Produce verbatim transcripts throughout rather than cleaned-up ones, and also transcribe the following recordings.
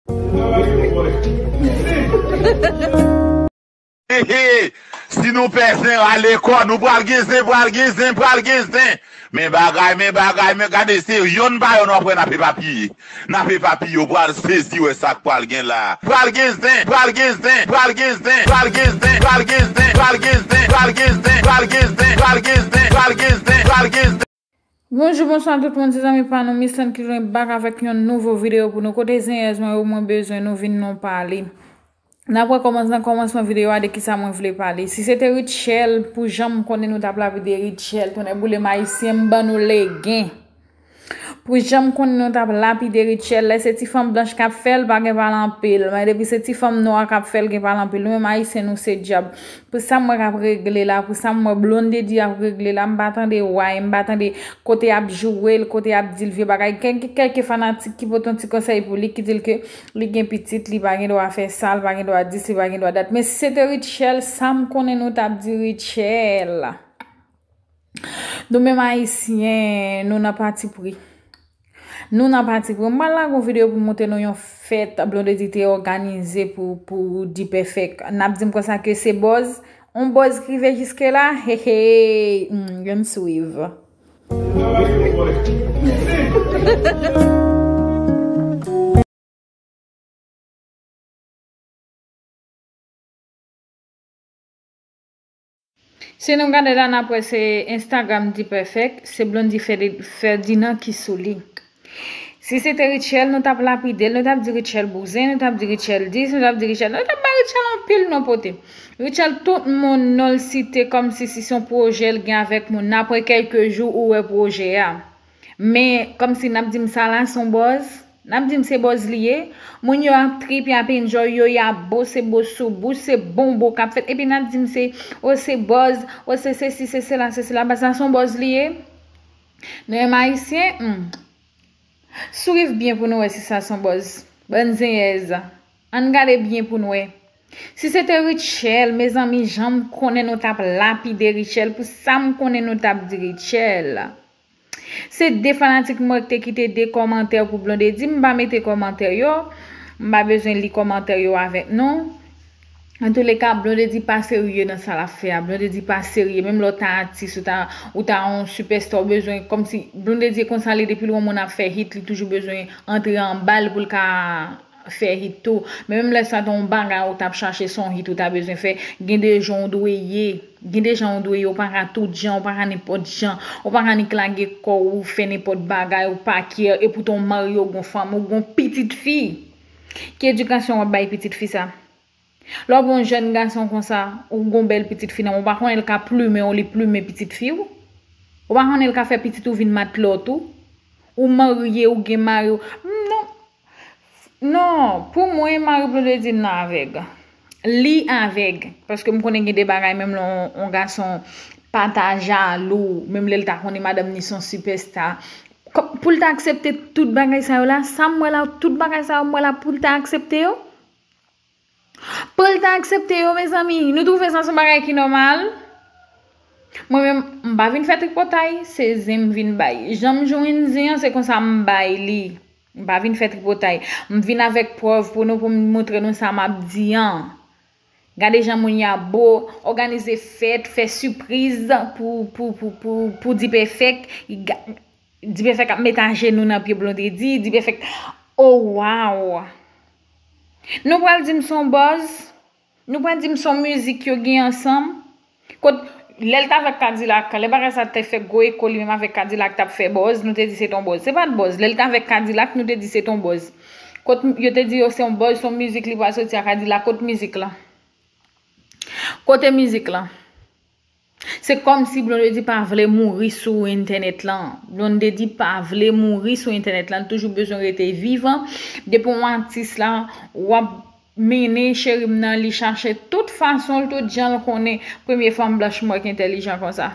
Hey, hey, si nou pè zen, rale kò nou, pral gen zen, pral gen zen, pral gen zen. Men bagay, men bagay, men gade, se yonn pa yonn w ap wè n ap epapiye. N ap epapiye, w pral sezi wè sa k pral gen la. Pral gen zen, pral gen zen, pral gen zen, pral gen zen, pral gen zen, pral gen zen, pral gen zen, pral gen zen, pral gen zen, pral gen zen, pral gen zen, pral gen zen. Bonjou, bonswa tout moun, se zanmi pa nou, Miss Ann ki jwenn back avèk yon nouvo videyo pou nou. Kote zenyèz mwen yo, mwen bezwen nou vin nou pale. N ap wè kòmans-, nan kòmansman videyo a de kisa mwen vle pale. Si se te Rutshelle, pou jan m konnen nou t ap lapide Rutshelle, tonnè boule m ayisyen, m ban nou legen. Pou jan m konnen nou t ap lapide Rutshelle, lè se ti fanm blanch k ap fè l, pa gen pale anpil. Men depi se ti fanm nwa k ap fè l, gen pale anpil. Nou menm ayisyen, nou se dyab. Pou sa m wè k ap regle la, pou sa m wè Blondedy ap regle la, m pa tande way, m pa tande kote y ap joure l, kote y ap di l vye bagay. Gen kèlke fanatik ki pote yon ti konsèy pou li, ki di l ke li gen pitit, li pa gen dwa fè sa, li pa gen dwa di, li pa gen dwa dat. Men si se te Rutshelle, sa m konnen nou t ap di Rutshelle. Nou menm ayisyen, nou nan patipri. Nou nan patipri. Mwen lage yon videyo pou montre nou yon fèt Blondedy te òganize pou, pou D-Perfect. N ap di m konsa ke se buzz. On buzz ki rive jiske la. Hey, hey. Hmm, yo n swiv. Si nou gade la, n ap wè se Instagram D-Perfect, se Blondy Ferdinand ki sou li. Si se te Rutshelle, nou t ap lapide l, nou t ap di Rutshelle bouzen, nou t ap di Rutshelle dis, nou t ap di Rutshelle, nou t ap ba Rutshelle anpil non pote. Rutshelle, tout moun non l site kòmsi si se yon pwojè l gen avèk moun. Apre kèlke jou, ou wè pwojè a. Men, kòmsi n ap di m sa la, se yon buzz. N ap di m se buzz li ye. Moun yo ap trip, y ap enjoy yo, y ap bo, se bo sou bouch, se bonbo k ap fèt. Epi n ap di m se, o se buzz, o se sesi, se sela, se sela. Baz la se yon buzz li ye. Nou menm ayisyen, hmm. Swiv byen pou nou wè si sa se yon buzz. Bann zenyèz. Ann gade byen pou n wè. Si se te Rutshelle, mezanmi, jan m konnen nou t ap lapide Rutshelle, pou sa m konnen nou t ap di Rutshelle. Se de fanatik mwen ki te kite de kòmantè pou Blondedy. M pa mete kòmantè yo. M pa bezwen li kòmantè yo avèk nou. Antouleka, Blondedy pa serye nan sa l ap fè a. Blondedy pa serye. Menm lè w ta atis, ou ta, ou ta yon sipèsta, ou bezwen, kòmsi Blondedy konsa li depi l wè yon moun ap fè hit, li toujou bezwen antre anba l pou l ka fè hit tou. Men menm lè sa te yon bagay ou t ap chache, se yon hit ou ta bezwen fè, gen de jan ou dwe ye. Gen de jan ou dwe ye, ou pa ka tout jan, ou pa ka nenpòt jan, ou pa ka nik lage kò w, ou fè nenpòt bagay, ou pa care, epi w gon mari, ou gon fanmi, ou gon pitit fi. Ki edikasyon w ap bay pitit fi sa? Lè w gon jèn gason konsa, ou gon bèl pitit fi nan men w, ou pa konnen l ka plimen w, li plimen pitit fi w? Ou pa konnen l ka fè pitit ou vin matlòt ou? Ou marye, ou gen mari w. Non. Non, pou mwen, mari Blondedy nan avèg. Li avèg. Paske m konnen gen de bagay, menm lè on, on gason pa ta jalou, menm lè l ta konnen madanm ni se on sipèsta. Kò-, pou l ta aksepte tout bagay sa yo la, sa m wè la, tout bagay sa yo m wè la, pou l ta aksepte yo? Pou l ta aksepte yo, mezanmi, nou twouve sa se yon bagay ki nòmal? Mwen menm, m pa vin fè tripotay, se zen m vin bay. Jan m jwenn zen an, se konsa m bay li. M pa vin fè tripotay. M vin avèk prèv pou nou, pou m montre nou sa m ap di an. Gade jan moun y ap bo, òganize fèt, fè sipriz pou, pou, pou, pou, pou D-Perfect. Ga-, D-Perfect ap met ajenou nan pye Blondedy, D-Perfect, oh, wow! Nou pral di m se yon buzz? Nou pral di m se yon mizik yo gen ansanm? Kot, lè l t avèk Kadilak, lè bagay sa te fè gwo eko, li menm avèk Kadilak t ap fè buzz, nou te di se t on buzz. Se pa t buzz. Lè l t avèk Kadilak, nou te di se t on buzz. Kot yo te di yo se yon buzz, se yon mizik li pral soti a Kadilak, kot mizik lan? Kote mizik lan? Se kòmsi Blondedy pa vle mouri sou entènèt lan. Blondedy pa vle mouri sou entènèt lan. Li toujou bezwen rete vivan. Depi yon atis la, w ap mennen cheri m nan, li chache tout fason l, tout jan l konnen. Premye fanm blanch m wè ki entèlijan konsa.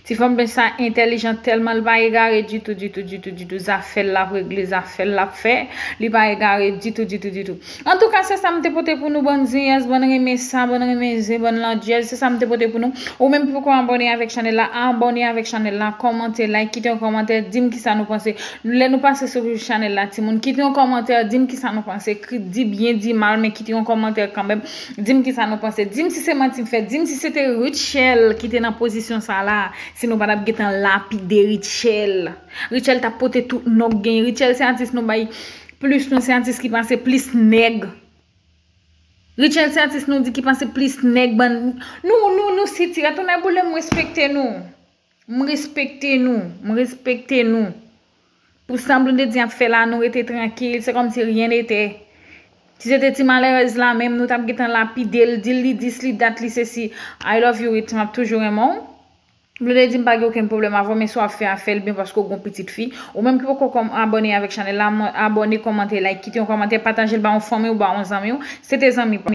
Ti fanm bèch sa entèlijan tèlman, li pa egare ditou, ditou, ditou, ditou. Zafè l l ap regle, zafè l l ap fè. Li pa egare ditou, ditou, ditou. Antouka, se sa m te pote pou nou, bann ziyès, bann renmen sa, bann renmen zen, bann landjèz. Se sa m te pote pou nou. Ou menm ki poko abòne avèk chanèl la, abòne avèk chanèl la, kòmante, like, kite yon kòmantè, di m kisa nou panse. Lè nou pase sou chanèl la, timoun, kite yon kòmantè, di m kisa nou panse. Kri, di byen, di mal, men kite yon kòmantè kanmenm. Di m kisa nou panse. Di m si se manti m fè. Di m si se te Rutshelle ki te nan pozisyon sa la, si nou pa t ap gentan lapide Rutshelle. Rutshelle t ap pote tout nòg gen. Rutshelle se atis nou bay plis, nou se atis ki pase plis nèg. Rutshelle se atis nou di ki pase plis nèg, bann. Nou, nou, nou sitire. Tonè boule, m respekte nou. M respekte nou. M respekte nou. Pou sa Blondedy ap fè la, nou rete trankil, se kòmsi rien n'était. Si se te ti malèrèz la menm, nou t ap gentan lapide l, di l li dis, li dat, li sesi. I love you, Rich, m ap toujou renmen w. Blondedy, m pa gen okenn pwoblèm avè w, men si w ap fè a, fè l byen paske w gon pitit fi. Ou menm ki poko kòm-, abòne avèk chanèl la, abòne, kòmante, like, kite yon kòmantè, pataje l ba yon fanmi w, ba yon zanmi w. Se te zanmi pa